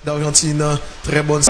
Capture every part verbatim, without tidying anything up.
D'Argentine, très bonne.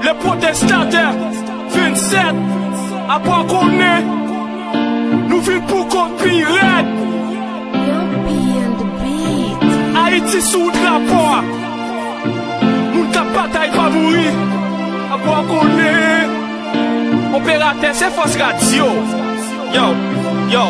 Le protestataire. Vennsèt, apa w konnen, nou vin pou kont pi rèd. Young P on the beat. Ayiti sou wout lapò a. Moun k ap batay pa mouri. Apa w konnen. Operatè, se fòs radyo. Yo, yo.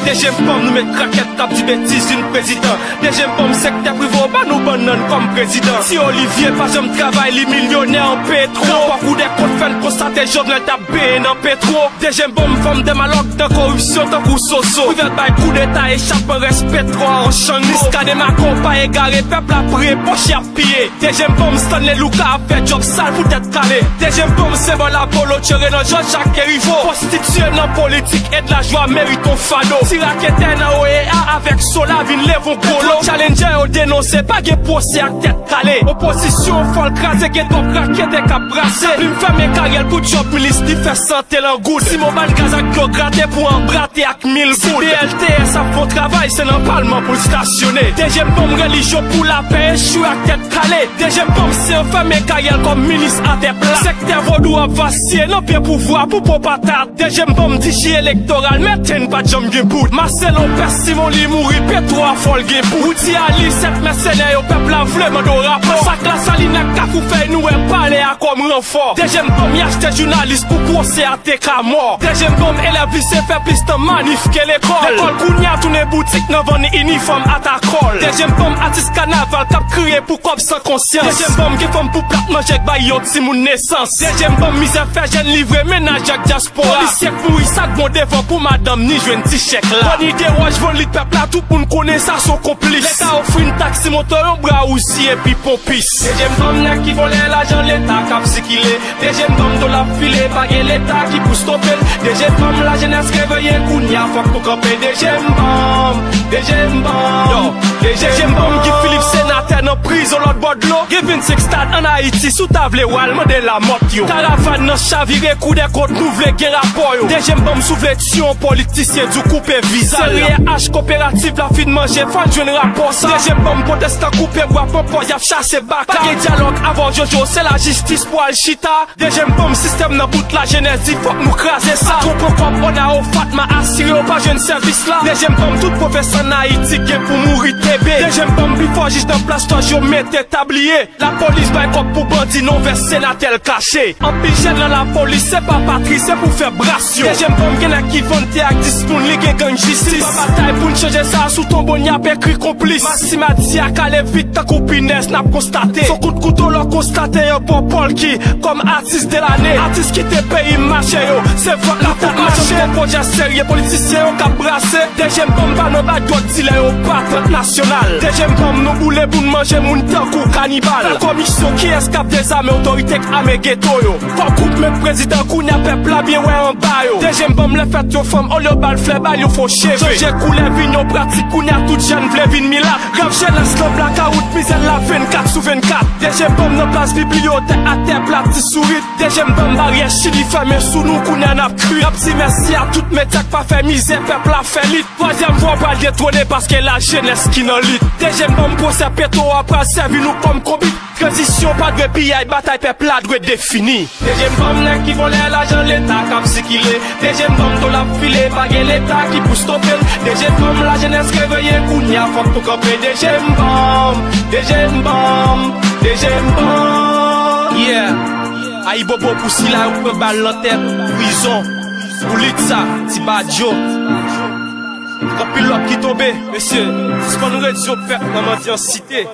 Dezyèm banm, nou met rakèt k ap di betiz vin prezidan. Dezyèm banm, sektè prive, w ba nou bannann kòm prezidan. Ti Olivye pa janm travay, li milyonè an petwo. Rapò Kou dè Kont fè n konstate Jovenel t ap benyen nan petwo. Dezyèm banm, fanm dèmalòg nan koripsyon tankou Soso. Privè bay koudeta, echapman rès petwo a an chann. Miska de Mako pa egare, pèp la pre, pòch y ap piye. Dezyèm banm, Stanley Lucas ap fè djòb sal pou tèt kale. Dezyèm banm, senbòl abolo, tchore nan Jòj Jak Erivo. Pwostitiye nan politik, Ed Lajwa merite yon fado. Ti raketè nan O E A avèk Sola vin leve yon gwo lo. Challenger yo denonse, pa gen pwosè ak tèt kale. Opozisyon fò l kraze, gen twòp raketè k ap brase. Plim fèmen karyè l pou djòb milis, li fè sante l an goud. Simon bann gaz ak dlo grate pou anbrate ak mil goud. Si B L T S ap fè yon travay, se nan palman pou l stasyone. Dezyèm banm, relijyon pou lapè echwe ak tèt kale. Dezyèm banm, se anfèmen karyè l kòm minis atè pla. Sektè vodou ap vasiye nan pye pouvwa pou po patat. Dezyèm banm, D J elektoral, mete n pa t janm gen bout. Marcelo Pès, Simon li mouri, petwo a fò l gen bout. Roudy Ali, sèt mèsenè yo pèp la vle, mande w rapò. Masak Lasalin ak Kafou Fèy, nou wè palè a kòm ranfò. Dezyèm banm, y achte jounalis pou pwosè a te ka mò. Dezyèm banm, elèv lise fè plis tan manif ke lekòl. Lekòl kounye a tounen boutik nan vann inifòm Atakòl. Dezyèm banm, atis kanaval k ap kriye pou kòb san konsyans. Dezyèm banm, gen fanm pou plat manje k bay yon timoun nesans. Dezyèm banm, mizè fè jèn livre mennaj ak dyaspora. Polisye k mouri, sa k bon devan pou madanm ni jwenn ti chèk la. Boni Dewòj vòl lit pèp la, tout moun konnen sa s on konplis. Leta ofri n taksi moto, yon bra wouzi epi ponpis. Dezyèm banm, nèg ki vòlè lajan leta k ap sikile. Dezyèm banm, dola ap file, pa gen leta ki pou stope l. Dezyèm banm, lajenès reveye, kounye a fòk nou kanpe. Dezyèm banm, dezyèm banm, yo, dezyèm banm, Guy Philippe senatè nan prizon lòt bò dlo. Gen vennsenk stad ann Ayiti, si w ta vle w al mande Lamòt yo. Karavàn nan chavire, Kou dè Kont nou vle gen rapò yo. Dezyèm banm, si w vle tiye yon politisyen, di w koupe viza l. Serye H, koperativ la fin manje, fò n jwenn rapò sa. Dezyèm banm, pwotestan koupe bwa, pran pòz, y ap chase baka. Pa gen dyalòg avè w Jojo, se lajistis pou al chita. Dezyèm banm, sistèm nan bout, lajenès di fòk nou kraze sa. Patwon pran kòb, Ona, Ofatma, asire yo pa jwenn sèvis la. Dezyèm banm, tout pwofesè ann Ayiti gen pou mouri tebe. Dezyèm banm, pifò jij nan plas tò, Yo mete tabliye, lapolis bay kòb pou bandi, non vès senatè l kache. Anpil jèn nan lapolis, se pa patri, se pou fè bras yo. Dezyèm banm gen nèg ki vann tè ak dis moun, li gen gang jistis. Pa batay pou n chanje sa, sou tonbo n ap ekri konplis. Masimati a kale vit tankou pinèz, n ap konstate. Fò kout kouto lè w konstate yo ba w Polky kòm atis de lane. Atis kite peyi m mache yo, se vòt la pou mache. Pwojè serye, politisyen yo k ap brase. Dezyèm banm pa nan bay dwòg dilè yo pa trant nasyonal. Dezyèm banm nou boule pou n manje moun tankou kanibal. Fè komisyon kiyès k ap dezame otorite k ame geto yo. Fò gwoup menm prezidan kounye a pèp la byen wè anba yo. Dezyèm banm lè fèt yo fanm olye yo ba l flè ba l yo fo cheve. Chanje koulè vin yon pratik kounye a tout jèn vle vin milat. Rèv jenès lan blakawout mizè la vennkat sou vennkat. Dezyèm banm nan plas bibliyotèk atè plat ti sourit. Dezyèm banm baryè Chili fèmen sou nou kounye a n ap kri. N ap di mèsi a tout medya k pa fè mizè pèp la fè lit. Twazyèm vwa pral detwone paske lajenès ki nan lit. Dezyèm banm pwosè Petro a pral sèvi nou kòm konbit. Tranzisyon pa dwe piyay, batay pèp la dwe defini. Dezyèm banm nèg ki vòlè lajan leta k ap sikile. Dezyèm banm dola ap file, pa gen leta ki pou stope l. Dezyèm banm lajenès reveye kounye a fòk nou kanpe. Dezyèm banm, dezyèm banm, dezyèm banm. Yeah. Ayibobo pou sila yo pran bal nan tèt, prizon. Pou lit sa, ti badjo. Anpil lòt ki tonbe, mesye, sispann redi yon pèp nan mandyansite.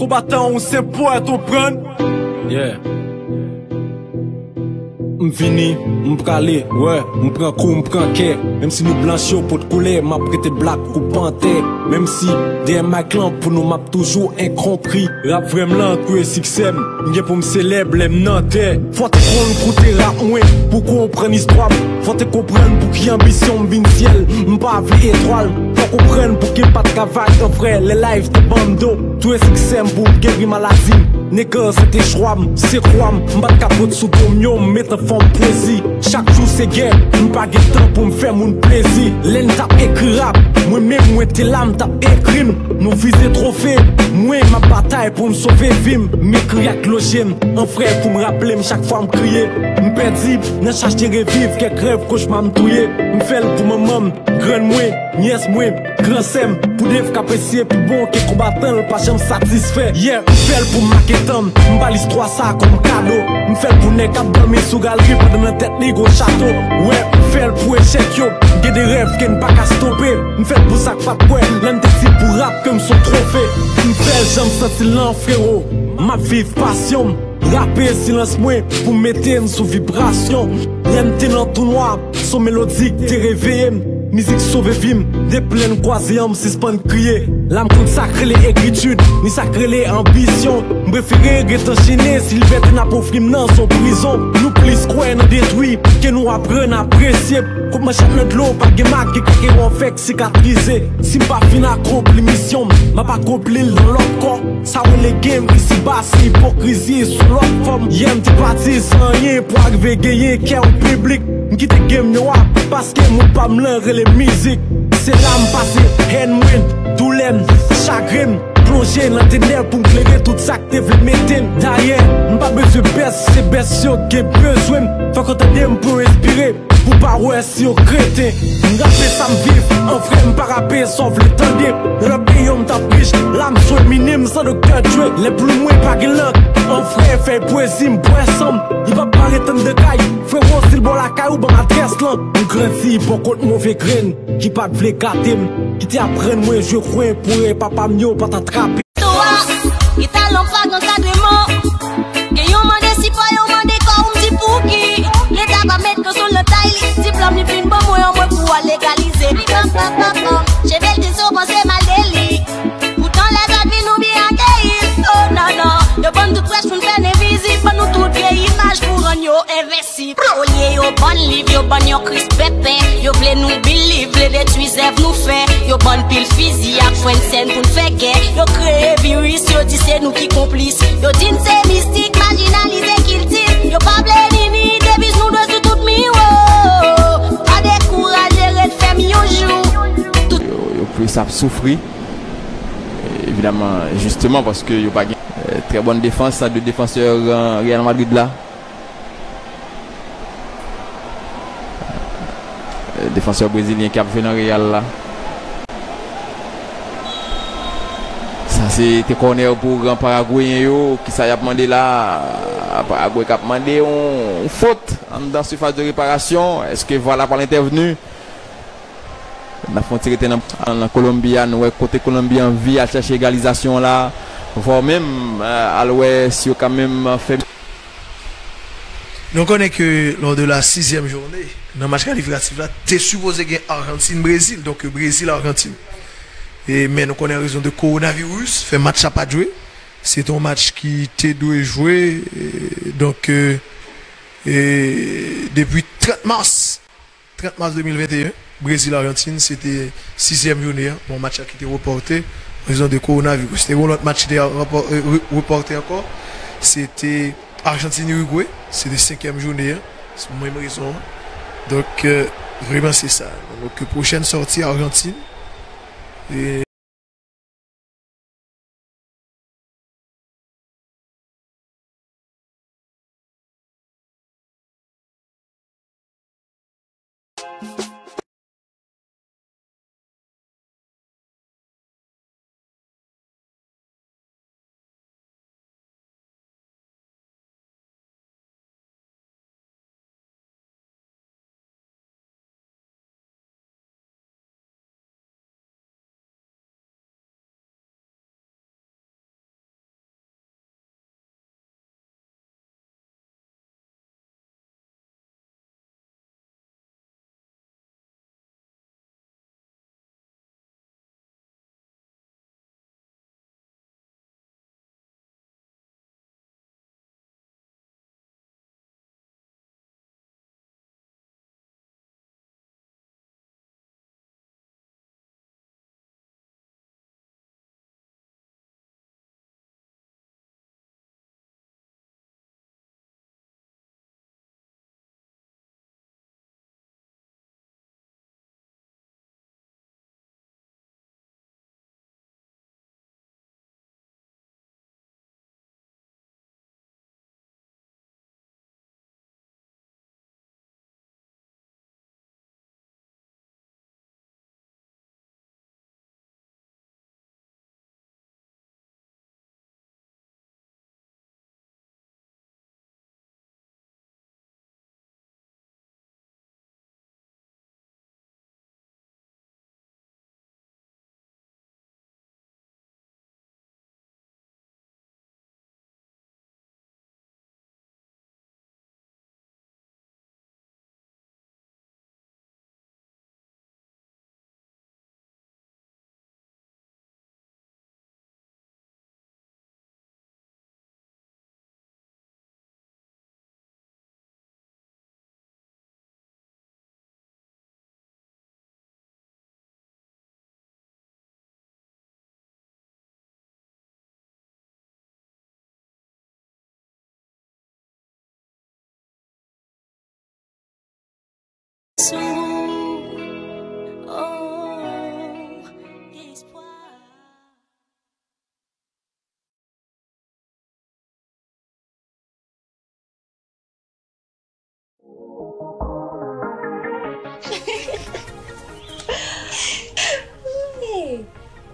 Konbatan ou se pwèt, ou konprann? Yeah. M vini, m prale, wè, m pran kou, m pran kè. Menm si nou blanch yo pot koulè, m ap rete blak kou pantè. Menm si dèyè mic lan pou nou, m ap toujou enkonpri. Rap vrè m lan touye siksè m, m gen pou m selèb lè m nan tè. Fò te konn koute rap mwen pou konprann istwa m. Fò te konprann pou ki anbisyon m vin syèl. M pa vle etwal, fò konprann pou ki m pa t ka vibe an frè. Lè life te ban m do, touye siksè m pou m geri maladi m. Nèg, se te chwa m, se kwa m. M pa t ka pot sou do m yo, m met an fòm pwezi. Chak jou se gè, m pa gen tan pou m fè moun plezi. Lè n t ap ekri rap, mwen menm mwen te la, m t ap ekri m. Nou vize twofe, mwen m ap batay pou m sove vi m. M ekri ak dlo je m, an frè pou m raple m chak fwa m kriye. M pèdi nan chache reviv kèk rèv kochma m touye. M fè l pou manman m, grann mwen, nyès mwen, gran sè m. Pou dev k apresye pi bon ke konbatan l pa janm satisfè. Yeah, m fè l pou m make tan m, m ba l istwa sa kòm kado. M fè l pou nèg k ap dòmi sou galri pandan nan tèt li gwo chato. Wè, m fè l pou echèk yo, gen de rèv ke n pa ka stope. M fè l pou sa k pa t kwè lè m te di pou rap ke m s on twofe. M fè l jan m santi l lan, frewo. M ap viv pasyon m, rape silans mwen pou m mete n sou vibrasyon. Lè m te nan tou nwa, s on melodi k te reveye m. Mizik sove vi m, depi lè n kwaze an, m sispann kriye. Lam konn sa k rele egritid, ni sa k rele anbisyon. M prefere ret anchene si libète n ap ofri m nan s on prizon. Nou plis kwè nan detwi ke nou aprann apresye. Kout manchèt nan dlo, pa gen mak, gen kèk erè w fè k sikatrize. Si m pa fin akonpli misyon m, m ap akonpli l nan lòt kò. Sa w rele game isiba, se ipokrizi sou lòt fòm. Yeah, m te pati san anyen pou arive genyen kè yon piblik. M kite game yo a, paske moud pa m lan rele mizik. Se la m pase hèn mwen, doulè m, chagren m, plonje nan tenèb pou m klere tout sa k te vle mete m. Dayè, m pa bezwen bès, se bès yo k gen bezwen m. Fòk yo tande m pou yo enspire, pou pa wè si yo kreten. M rape sa m viv, an frè m pa rape sa w vle tande. Nan lòt peyi yo m t ap rich, la m sou Eminem san Doktè Dre. Lè plim mwen pa gen lank, an frè fèy pwezi m bwè san m. Li p ap bare tann de kay, frewo si l bò lakay ou ban m adrès lan. M grandi bò kot move grenn ki pa t vle gate m, ki te aprann mwen jwe kwen pou erè papa m yo pa t atrape. Istwa ki talan pa gen ankadreman. Gen yo mande sipò, yo mande kò, ou m di pouki. Leta pa met kanson nan tay li. Diplòm li fin ban mwen, an mwen pou al legalize. Cheve l te so panse mal de li. Poutan lè zòt vin nou byen akeyi. Oh non non, yo ban n tout prèch pou n fè n envizib. Ban nou tout vye imaj pou rann yo envensib. Olye yo ban n liv, yo ban n yon Kris pèpè. Yo vle nou believe, vle detwi zèv nou fè. Yo ban n pil fizi ak fwèn sèn pou n fè gè. Yo kreye viris, yo di se nou ki konplis. Yo di n se mistik, majinalize kilti n. Yo pa vle ni ni deviz nou dwe sou tout miwo. Pa dekouraje, ret fèm yon jou. Tout yo, yo plis ap soufri. Evidaman, jisteman, paske yo pa gen, euh, trè bòn defans, de defansè, euh, Real Madrid la. Defansè brezilyen ki ap jwe nan Real la. Sa se te kònè pou gran Paragweyen yo. Kisa y ap mande la? Paragwe k ap mande yon, yon fot anndan sifas de reparasyon. Èske VAR la pral entèvni? N ap fè yon ti rete nan, nan Kolonbi a, nou wè kote Kolonbi anvi al chèche egalizasyon la, vwa menm, euh, al wè si yo ka menm fè. Nou konnen ke lò de la sizyèm jounen, nan match kalifikatif la, te sipoze gen Ajantin-Brezil, donk Brezil-Ajantin. E, men nou konnen an rezon de kowonaviris, fè match la pa t jwe. Se te yon match ki te dwe jwe, e, donk, e, e, depi trant mas, trant mas de mil venteyen, Brezil-Ajantin, se te sizyèm jounen an. Bon, match la ki te repòte an rezon de kowonaviris. Te gen yon lòt match ki te rapò-, e, re-, repòte ankò. Se te Ajantin-Irigwe, se te senkyèm jounen an. Se pou menm rezon an. Donk, e, vrèman se sa. Donk, pwochèn sòti Ajantin. E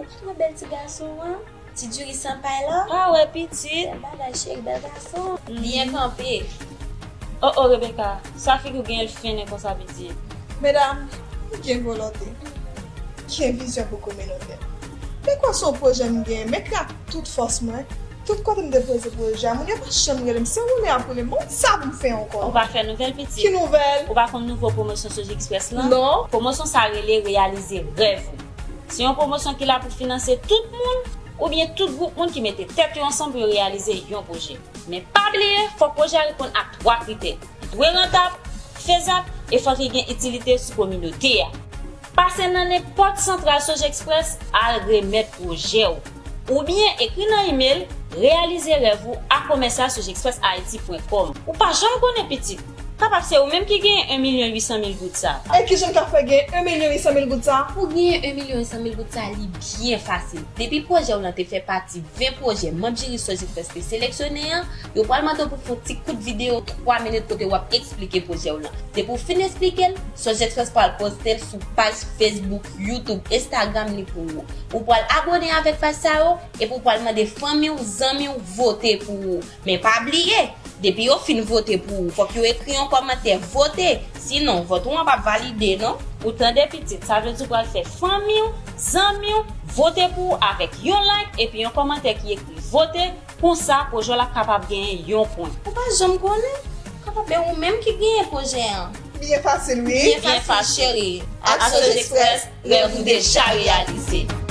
Mwen bèl ti gason an. Ti diri san pay la. Pa wè pitit. Bèl bagay cheri, bèl gason. Byen kanpe. Oh oh Rebecca, sa figi w genyen l fennen konsa pitit. Medam, m gen volonte, gen vizyon pou kominote. Men kwè se yon pwojè m gen, m ekri ak tout fòs mwen. Tout kote m depoze pwojè a, moun yo pa janm rele m. Se rele y ap rele m. Bon, sa pou m fè ankò. Ou pa fè nouvèl pitit. Ki nouvèl? Ou pa konn nouvo pwomosyon Sojexpress lan? Non. Pwomosyon sa rele Reyalize Rèv ou. Se yon pwomosyon ki la pou finanse tout moun oubyen tout gwoup moun ki mete tèt yo ansanm pou yo reyalize yon pwojè. Men pa bliye, fòk pwojè a reponn ak twa kritè. Li dwe rantab, fezab e fòk li gen itilite sou kominote a. Pase nan nenpòt santral Sojexpress al remèt pwojè w. Oubyen ekri nan imel reyalize rèv ou a commercial sojexpress haiti point com. Ou pa janm konnen pitit. Kapab se ou menm ki genyen en milyon uit san mil goud sa. E kijan m ka fè gen en milyon uit san mil goud sa? Pou genyen en milyon uit san mil goud sa, li byen fasil. Depi pwojè w lan te fè pati ven pwojè manm jiri Sojexpress te seleksyone an, yo pral mande w pou fè yon ti kout videyo twa minit kote w ap eksplike pwojè w lan. Depi w fin eksplike l, Sojexpress pral poste l sou paj Facebook, YouTube, Instagram li pou ou. Ou pral abone avèk paj sa yo, epi w pral mande fanmi w, zanmi w vote pou ou. Men pa bliye, depi yo fin vote pou ou, fòk yo ekri yon kòmantè vote, sinon vòt ou an p ap valide non. Ou tande pitit, sa vle di w pral fè fanmi w, zanmi w vote pou ou avèk yon like epi yon kòmantè ki ekri vote, konsa pwojè w la kapab genyen yon pwen. Ou pa janm konnen, kapab e ou menm ki genyen pwojè an. Byen fasil wi. Byen fasil cheri. Ak Sojexpress, rèv ou deja reyalize.